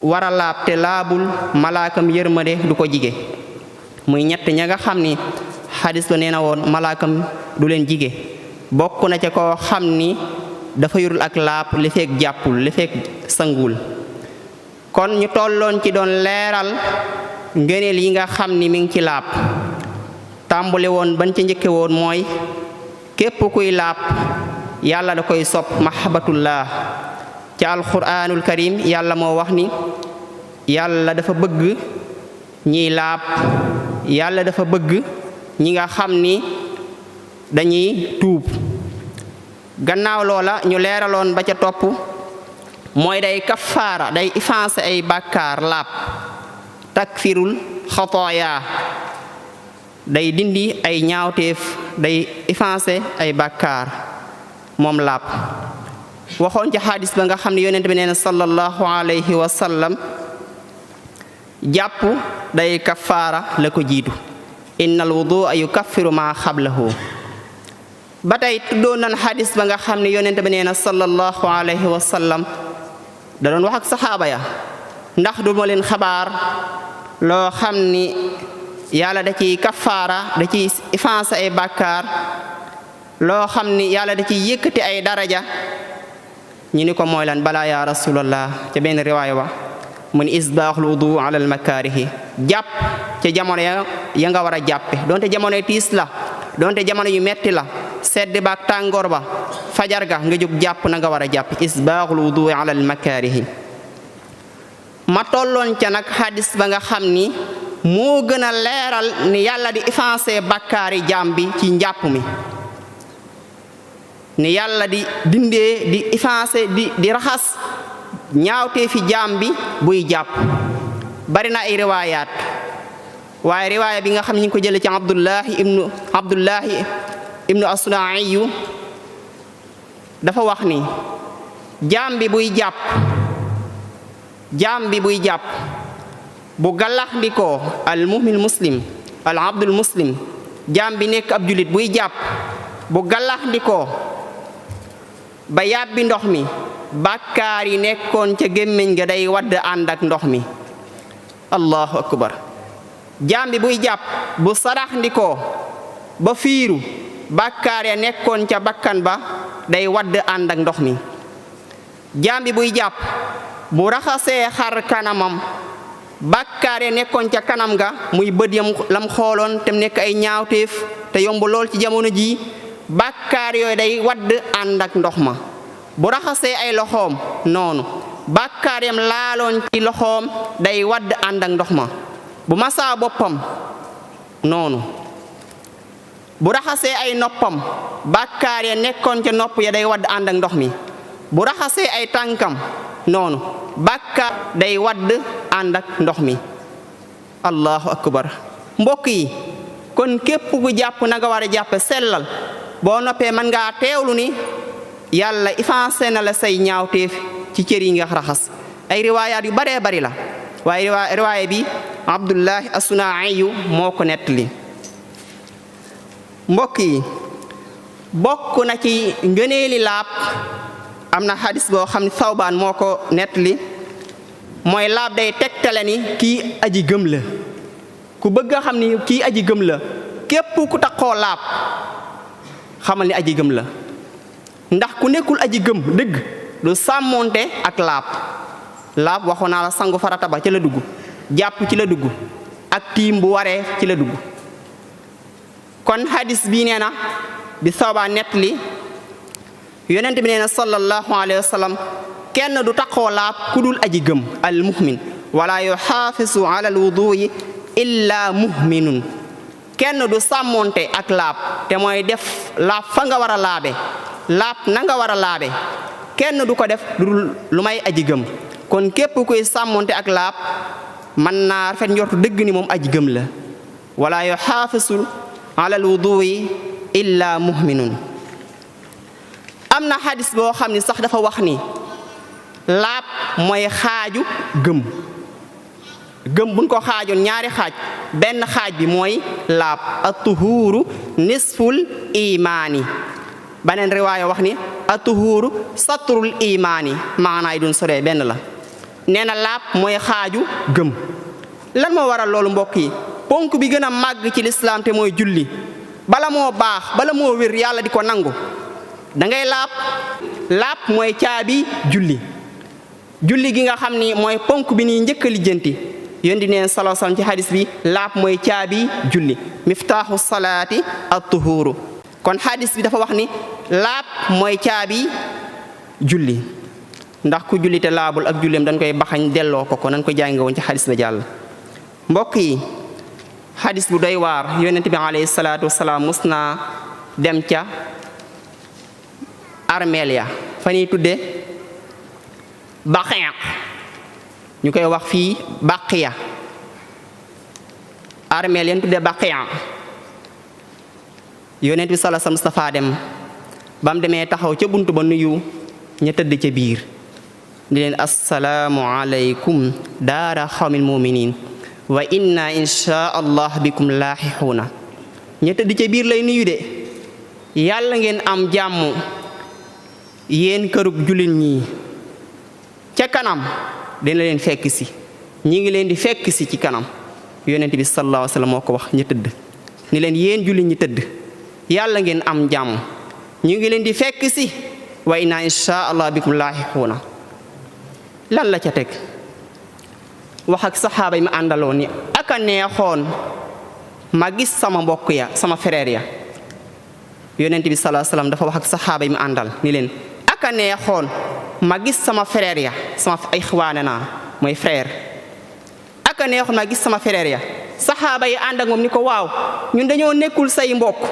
war a laab te laabul malaakam yërmande du ko jige muy ñett ña nga xam ni xadis ba nee na woon malaakam du leen jige bokk na ca koo xam ni dafa yorul ak laab li fekk jàppul li fekk sanguwul kon ñu tolloon ci doon leeral ngëneel yi nga xam ni mi ngi ci laab tàmbale woon ban ci njëkke woon mooy képp kuy laab yàlla da koy sopp mahabbatullah ci alquranul karim yàlla moo wax ni yàlla dafa bëgg ñiy laab yàlla dafa bëgg ñi nga xam ni dañuy tuub gannaaw loola ñu leeraloon ba ca topp mooy day kafaara day effacer ay bàkkaar laab takfirul xataaya day dindi ay ñaawteef day effacer ay bàkkaar moom laab waxoon ci xadis ba nga xam ne yonent bi nee na sallallahu alayhi wa sallam jàpp day kafaara la ko jiitu innal wudu'a yukaffiru ma xablahu ba tey tuddoon nan xadis ba nga xam ne yonent bi nee na sallallahu alayhi wa sallam da doon wax ak saxaaba ya ndax du ma leen xabaar loo xam ni yàlla da ciy kafaara da ciy effacer ay bàkkaar loo xam ni yàlla da ciy yëkkati ay daraja ñu ni ko mooy lan balaa ya rasulallah ca benn riwaaya wa mu ni isbaaxul wudu ala al makaarihi jàpp ca jamono ya nga war a jàppe donte jamono tiis la donte jamono yu metti la sedd baak tàngoor ba fajar ga nga jóg jàpp na nga war a jàpp isbaaxul wudu ala al makaarihi ma tolloon ca nag xadis ba nga xam ni moo gën a leeral ni yàlla di effacer bàkkaari jaam bi ci njàpp mi ni yàlla di dindee di effacer di raxas ñaawtee fi jaam bi buy jàpp bari na ay riwaayaat waaye riwaaya bi nga xam ne ñu ngi ko jële ci abdullahi ibnu asnaiyu dafa wax ni jaam bi buy jàpp bu gallax ndikoo al mu'min muslim al abdul muslim jaam bi nekk ab julit buy jàpp bu gallax ndikoo ba yàbbi ndox mi bàkkaar yi nekkoon ca gémmiñ ga day wadd ànd ak ndox mi allahu akbar jaam bi buy jàpp bu sarax ndikoo ba fiiru bàkkaar ya nekkoon ca bakkan ba day wadd ànd ak ndox mi jaam bi buy jàpp bu raxasee xar kanamam bàkkaar ya nekkoon ca kanam ga muy bët yam lam xooloon te nekk ay ñaawteef te yomb lool ci jamono ji bàkkaar yooyu day wadd ànd ak ndox ma bu raxasee ay loxoom noonu bàkkaar yam laaloon ci loxoom day wadd ànd ak ndox ma bu masaa boppam noonu bu raxasee ay noppam bàkkaar ya nekkoon ca nopp ya day wadd ànd ak ndox mi bu raxasee ay tànkam noonu bàkkaar day wadd ànd ak ndox mi allahu akbar mbokk yi kon képp ku jàpp na nga war a jàppe sellal boo noppee mën ngaa teewlu ni yàlla effacer na la say ñaawteef ci cër yi nga raxas ay riwaayaat yu baree bari la waaye riwaaya bi abdullahi as-sunaa'iyu moo ko nettali mbokk yi bokk na ci ngëneeli laab am na xadis boo xam ne Sawbaan moo ko nettali mooy laab day tegtale ni kii aji gëm la ku bëgg a xam ni kii aji gëm la képp ku taxoo laab xamal ni aji gëm la ndax ku nekkul aji gëm dëgg du sàmmonte ak laab waxoon naa la sangu farata ba ci la dugg jàpp ci la dugg ak tiim bu waree ci la dugg kon hadis bii nee na bi Sawbaan nettali yonent bi nee na sallallahu alayhi wa sallam kenn du taxoo laab ku dul aji gëm al mu'min wala yuxaafisu ala al wudu'i illa mu'minun kenn du sàmmonte ak laab te mooy def laab fa nga war a laabe laab na nga war a laabe kenn du ko def lu may aji gëm kon képp kuy sàmmonte ak laab mën naa rafet njortu dëgg ni moom aji gëm la wala yuxaafisu ala al wudu'i illa mu'minun am na xadis boo xam ni sax dafa wax ni laab mooy xaaju gëm buñ ko xaajoon ñaari xaaj benn xaaj bi mooy laab at-tuhuuru nisful imaani beneen riwaaya wax ni at-tuhuuru satrul imaani maanaay duñ soree benn la nee na laab mooy xaaju gëm. lan moo waral loolu mbokk yi? ponk bi gën a màgg ci lislaam te mooy julli bala moo baax bala moo wér yàlla di ko nangu da ngay laab. laab mooy caabi julli gi nga xam ni mooy ponk bi nii njëkk a lijjanti. yónni neen sallallahu alayhi wasallam ci hadis bi laab mooy caabi julli miftaaxu salaati at-tuhuru. kon hadis bi dafa wax ni laab mooy caabi julli ndax ku julli te laabul ak julleem dañ koy baxañ delloo ko nañ ko jànge woon ci hadis ba jàll. mbokk yi hadis bu doy waar yonent bi alayhi salaatu wasalaam mus naa dem ca armeel ya fa ñuy tudde Baqiya ñu koy wax fii Baqiya armeel yeen tudde Baqiya yonent bi sallallahu alayhi wasallam dem bam demee taxaw ca buntu ba nuyu ña tëdd ca biir di leen assalaamu alaykum daara xawmil muminin wa inna insha allah bikum laaxixuuna. ña tëdd ca biir lay nuyu de yàlla ngeen am jàmm yéen kërug jullit ñi ca kanam dina leen fekk si ñi ngi leen di fekk si ci kanam. yonent bi sallallahu alayhi wasallam moo ko wax ña tëdd ni leen yéen jullit ñi tëdd yàlla ngeen am jàmm ñu ngi leen di fekk si wa inna insha allah bikum laaxixuuna. lan la ca teg wax ak saxaaba yi ma àndaloon ni aka neexoon ma gis sama mbokk ya sama frère ya. yonent bi sallallahu alayhi wasallam dafa wax ak saxaaba yi ma àndal ni leen aka neexoon ma gis sama frère ya sama ay ixwaane naa mooy frère. aka neexoon ma gis sama frère ya. saxaaba yi ànd ak moom ni ko waaw ñun dañoo nekkul say mbokk.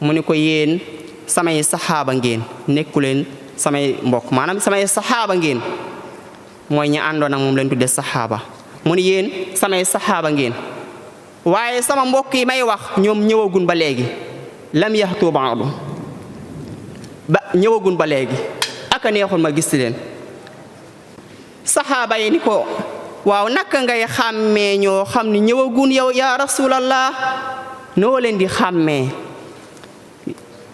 mu ni ko yéen samay saxaaba ngeen nekkuleen samay mbokk maanaam samay saxaaba ngeen mooy ñi àndoon ak moom leen tudde saxaaba. mu ni yéen samay saxaaba ngeen waaye sama mbokk yi may wax ñoom ñëwagun ba léegi lam yaxtu ba'du ba ñëwagun ba léegi aka neexul ma gis leen. saxaaba yi ni ko waaw naka ngay xàmmee ñoo xam ni ñëwagun yow yaa rasulallah noo leen di xàmmee.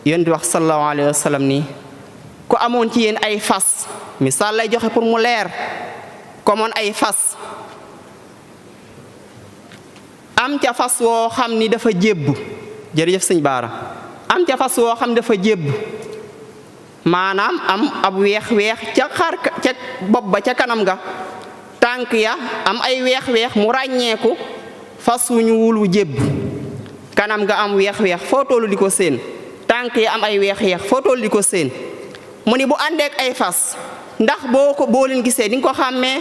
yéen di wax sallallahu alayhi wa sallam ni ku amoon ci yéen ay fas misaal lay joxe pour mu leer ko amoon ay fas am ca fas woo xam ni dafa jébb jërëjëf sëñ Baara am ca fas woo xam ni dafa jébb maanaam am ab weex-weex ca xar ca bopp ba ca kanam ga tànk ya am ay weex-weex mu ràññeeku fas wu ñu wul wu jébb kanam ga am weex-weex foo tollu di ko seen tànk yi am ay weex-weex foo tollu di ko seen. mu ni bu àndeek ay fas ndax boo leen gisee di nga ko xàmmee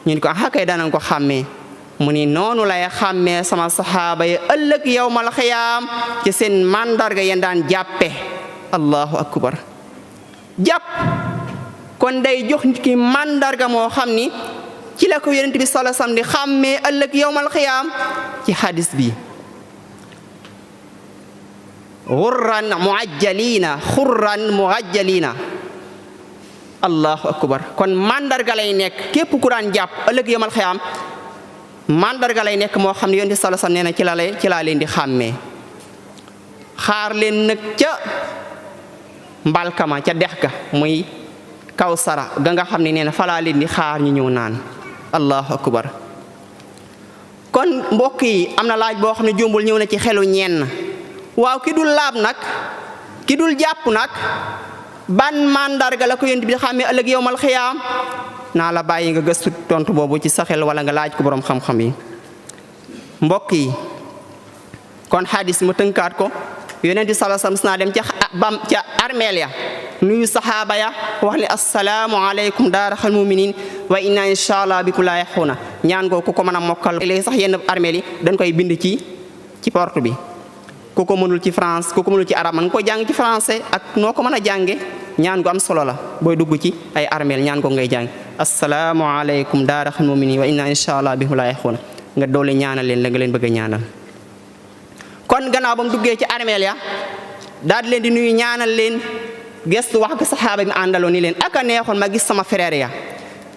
ñu ni ko ah kay danañ ko xàmmee. mu ni noonu lay xàmmee sama saxaaba yi ëllëg yawmal xiyaam ci seen màndarga yeen daan jàppe. allahu akbar. jàpp kon day jox nit ki màndarga moo xam ni ci la ko yonent bi sallallahu alayhi wasallam di xàmmee ëllëg yawmal xiyaam ci hadis bi. xurran muajjalina allahu akbar. kon mandarga lay nekk képp ku daan jàpp ëllëg yawmal xiyaam mandarga lay nekk moo xam ne yonent bi sallallahu alayhi wasallam nee na ci laa leen di xàmmee. xaar leen nag ca mbalkama ca dex ga muy Kawsara ga nga xam ne nee na falaa leen di xaar ñu ñëw naan. allahu akbar. kon mbokk yi am na laaj boo xam ne jombul ñëw na ci xelu ñenn. waaw ki dul laab nag ki dul jàpp nag ban mandarga la ko yonent bi xàmmee ëllëg yawmal xiyaam. naa la bàyyi nga gëstu tontu boobu ci sa xel wala nga laaj ko boroom xam-xam yi. mbokk yi kon xadis mu tënkaat ko yonent bi sallallahu alayhi wasallam naa dem ca armeel ya nuyu saxaaba ya wax ni assalaamu aleykum daaraxal muminin wa inna insha allah bikum laahiquuna. ñaan googu ku ko mën a mokkal léegi sax yenn armeel yi dañ koy bind ci porte bi. ku ko mënul ci France ku ko mënul ci arab man nga ko jàng ci français ak noo ko mën a jànge ñaan gu am solo la booy dugg ci ay armeel ñaan ko ngay jàng assalaamu aleykum daaraxal muminin wa inna insha allah bikum laahiquuna nga doole ñaanal leen la nga leen bëgg a ñaanal. kon gannaaw ba mu duggee ci armeel ya daal di leen di nuyu ñaanal leen gestu wax ko saxaaba yi mu àndaloo ni leen aka neexoon ma gis sama frère ya.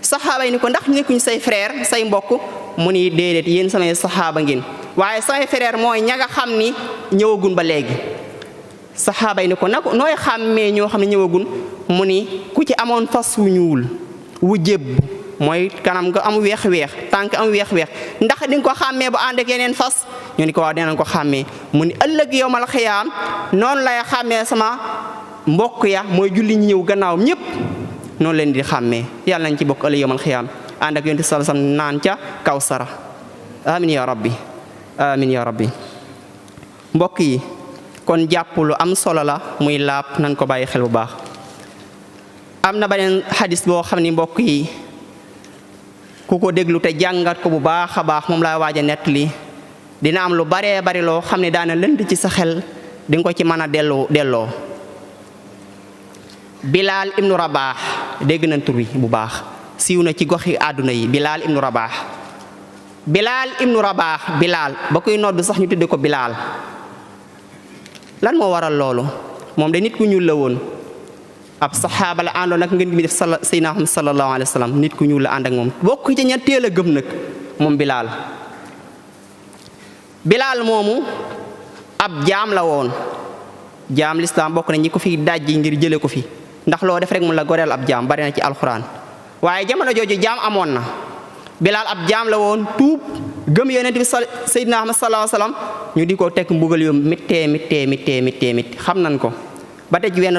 saxaaba yi ni ko ndax nekkuñ say frère say mbokk mu ni déedéet yéen samay saxaaba ngeen waaye samay frère mooy ña nga xam ni ñëwagun ba léegi. saxaaba yi ni ko nag nooy xàmmee ñoo xam ne ñëwagun mu ni ku ci amoon fas wu ñuul wu jébb mooy kanam nga am weex-weex tànk am weex-weex ndax di nga ko xàmmee ba ànd ak yeneen fas ñu ni ko waaw dinañ ko xàmmee mu ni ëllëg yawmal xiyaam noonu lay xàmmee sama mbokk ya mooy julli ñi ñëw gannaawam ñëpp noonu leen di xàmmee yàlla nañ ci bokk ëllëg yawmal xiyaam ànd ak yonent sallallahu alayhi wasallam naan ca kawsara amin ya rabbi amin ya rabbi mbokk yi kon jàpp lu am solo la muy laab nañ ko bàyyi xel bu baax. am na beneen xadis boo xam ni mbokk yi ku ko déglu te jàngat ko bu baax a baax moom laa waaj a nettali dina am lu baree bari loo xam ne daana lënd ci sa xel di nga ko ci mën a delloo. Bilaal ibnu Rabaax dégg nañ tur wi bu baax siiw na ci goxi àdduna yi Bilaal ibnu Rabaax. Bilaal ibnu Rabaax Bilaal ba koy nodd sax ñu tudde ko Bilaal lan moo waral loolu moom de nit ku ñuul la woon ab saxaaba la àndoon ak ngeen gi def Seydina Muhammad sallallahu alayhi wa sallam nit ku ñuul la ànd ak moom bokk ci ña teel a gëm nag moom Bilaal moomu ab jaam la woon jaam lislaam bokk na ñi ko fi dajji ngir jële ko fi ndax loo def rek mun la goreel ab jaam bari na ci alxuraan waaye jamono jooju jaam amoon na Bilaal ab jaam la woon tuub gëm yonent bi Seydina Muhammad sallallahu alayhi wa sallam ñu di ko teg mbugal yu mittee xam nañ ko ba teg wenn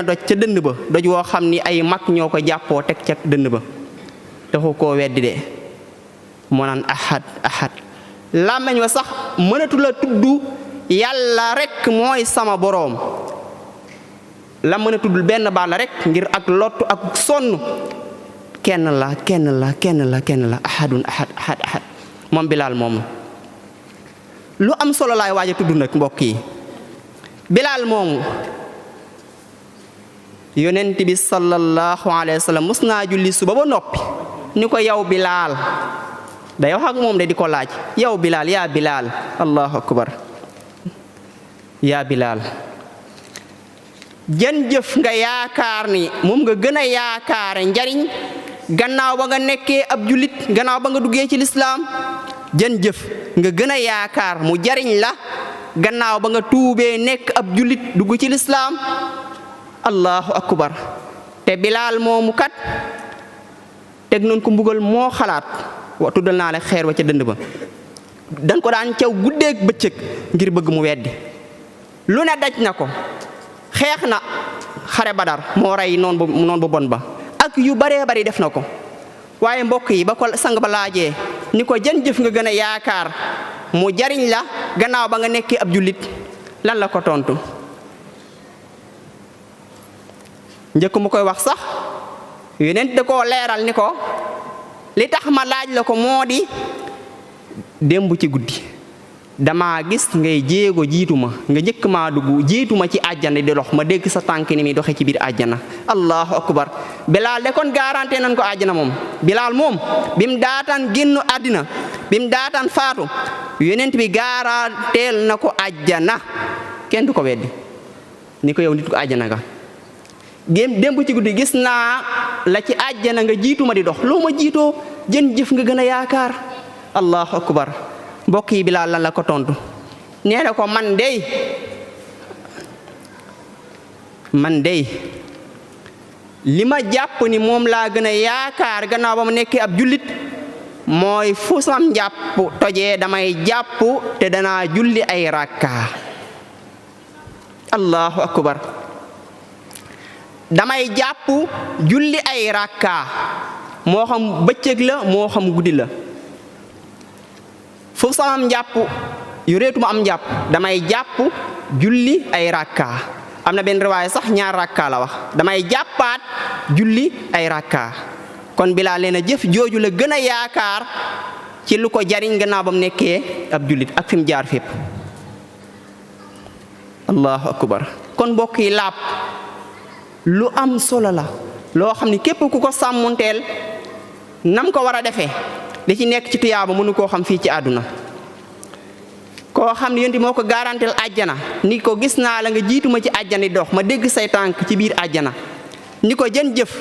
doj ca dënn ba doj woo xam ni ay mag ñoo ko jàppoo teg ca dënn ba taxu koo weddi de moo naan ahad làmmeñ wa sax mënatu la tudd yàlla rek mooy sama boroom la mën a tuddul benn baat la rek ngir ak lottu ak sonn kenn la ahadun ahad moom Bilaal moomu lu am solo laay waaj a tudd nag mbokk yi Bilaal moomu yonent bi sallallahu alayhi wa sallam mos naa julli suba ba noppi ni ko yow Bilaal day wax ak moom de di ko laaj yow Bilaal yaa Bilaal allahu akbar yaa Bilaal jën jëf nga yaakaar ni moom nga gën a yaakaare njariñ gannaaw ba nga nekkee ab jullit gannaaw ba nga duggee ci lislaam jën jëf nga gën a yaakaar mu jariñ la gannaaw ba nga tuubee nekk ab jullit dugg ci lislaam allahu akbar te Bilaal moomu kat teg noon ko mbugal moo xalaat wa tuddal naa la xeer wa ca dënd ba dañ ko daan caw guddeeg bëccëg ngir bëgg mu weddi lu ne daj na ko xeex na xare Badar moo rey noon bu bon ba ak yu baree bari def na ko waaye mbokk yi ba ko sang ba laajee ni ko jën jëf nga gën a yaakaar mu jariñ la gannaaw ba nga nekkee ab jullit lan la ko tontu njëkk mu koy wax sax yonent da koo leeral ni ko li tax ma laaj la ko moo di démb ci guddi dama gis ngay jéego jiitu ma nga njëkk maa dugg jiitu ma ci àjjana di dox ma dégg sa tànk ni mi doxe ci biir àjjana allahu akbar Bilaal de kon garanté nañ ko àjjana moom Bilaal moom bim daataan génn àddina bim daataan faatu yonent bi garanteel na ko àjjana kenn du ko weddi ni ko yow nit ko àjjana nga démb ci guddi gis naa la ci àjjana nga jiitu ma di dox loo ma jiitoo jën jëf nga gën a yaakaar allahu akbar mbokk yi Bilaal lan la ko tontu nee na ko man dey li ma jàpp ni moom laa gën a yaakaar gannaaw ba mu nekkee ab jullit mooy fu sam njàpp tojee damay jàpp te danaa julli ay rakka allahu akbar damay jàpp julli ay rakka moo xam bëccëg la moo xam guddi la fu samam njàpp yu reetuma am njàpp damay jàpp julli ay rakka am na benn riwaaya sax ñaar rakka la wax damay jàppaat julli ay rakka kon Bilaal leen a jëf jooju la gën a yaakaar ci lu ko jariñ gannaaw ba mu nekkee ab jullit ak fi mu jaar fépp allahu akbar kon mbokk yi laab lu am solo la loo xam ni képp ku ko sàmmunteel nam ko war a defee li ci nekk ci tuyaaba mënu koo xam fii ci àdduna koo xam ne yonent moo ko garanteel àjjana ni ko gis naa la nga jiitu ma ci àjjana di dox ma dégg say tànk ci biir àjjana ni ko jën jëf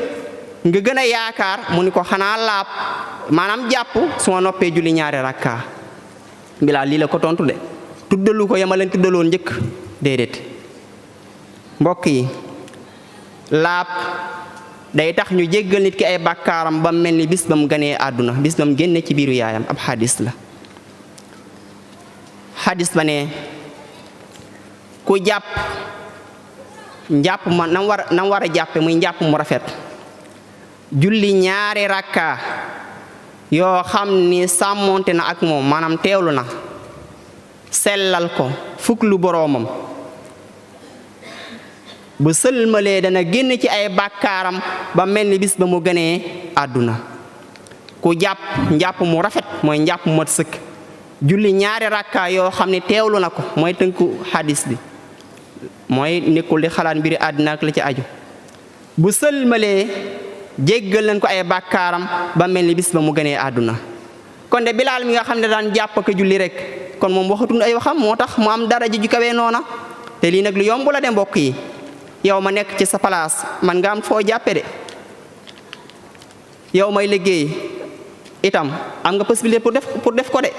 nga gën a yaakaar mu ni ko xanaa laab maanaam jàpp su ma noppee julli ñaari rakka Bilaal lii la ko tontu de tuddalu ko yama leen tuddaloon njëkk déedéet mbokk yi laab day tax ñu jéggal nit ki ay bàkkaaram ba mel ni bis ba mu ganee àdduna bis ba mu génne ci biiru yaayam ab xadis la xadis ba ne ku jàpp njàpp ma nam war a jàppe muy njàpp mu rafet julli ñaari rakka yoo xam ni sàmmonte na ak moom maanaam teewlu na sellal ko fuklu boroomam bu sëlmalee dana génn ci ay bàkkaaram ba mel ni bis ba mu gënee àdduna ku jàpp njàpp mu rafet mooy njàpp mu mat sëkk julli ñaari rakka yoo xam ne teewlu na ko mooy tënku xadis bi mooy nekkul di xalaat mbiri àdduna ak la ci aju bu sëlmalee jéggal nañ ko ay bàkkaaram ba mel ni bis ba mu gënee àdduna kon de Bilaal mi nga xam ne daan jàpp ak julli rek kon moom waxatul ay waxam moo tax mu am daraja ju kawee noona te lii nag lu yomb la de mbokk yi yow ma nekk ci sa place man nga am foo jàppe de yow may liggéey itam am nga possibilité pour def ko de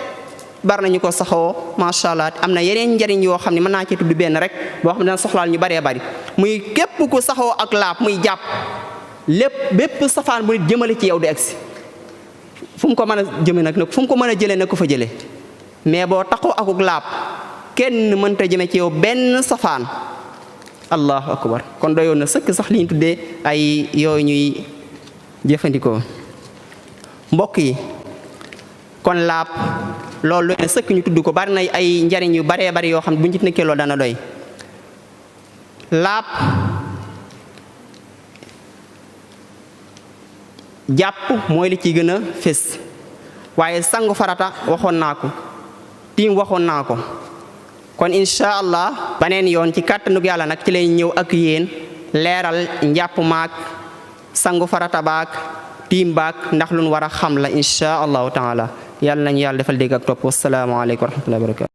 bar nañu ko saxoo macha allah am na yeneen njariñ yoo xam ne mën naa ci tudd benn rek boo xam ne dana soxlaal ñu baree bari muy képp ku saxoo ak laab muy jàpp bépp safaan bu nit jëmale ci yow di agsi fu mu ko mën a jëme nag fu mu ko mën a jëlee nag ko fa jëlee mais boo taxoo akuk laab kenn mënta jëme ci yow benn safaan allahu akbar kon doyoon na sëkk sax li ñu tuddee ay yooyu ñuy jëfandikoo mbokk yi kon laab loolu doy na sëkk ñu tudd ko bari na ay njariñ yu baree bari yoo xam ne bu ñu ci nekkee loolu dana doy laab jàpp mooy li ci gën a fés waaye sangu farata waxoon naa ko tiim waxoon naa ko kon incha allah baneen yoon ci kàttanug yàlla nag ci lay ñëw ak yéen leeral njàpp maak sangu farata baak tiim baak ndax lu ñu war a xam la incha allahu taala yàlla nañu yàlla defal dégg ak topp wassalaamu aleykum wa rahmatullahi wa barakatu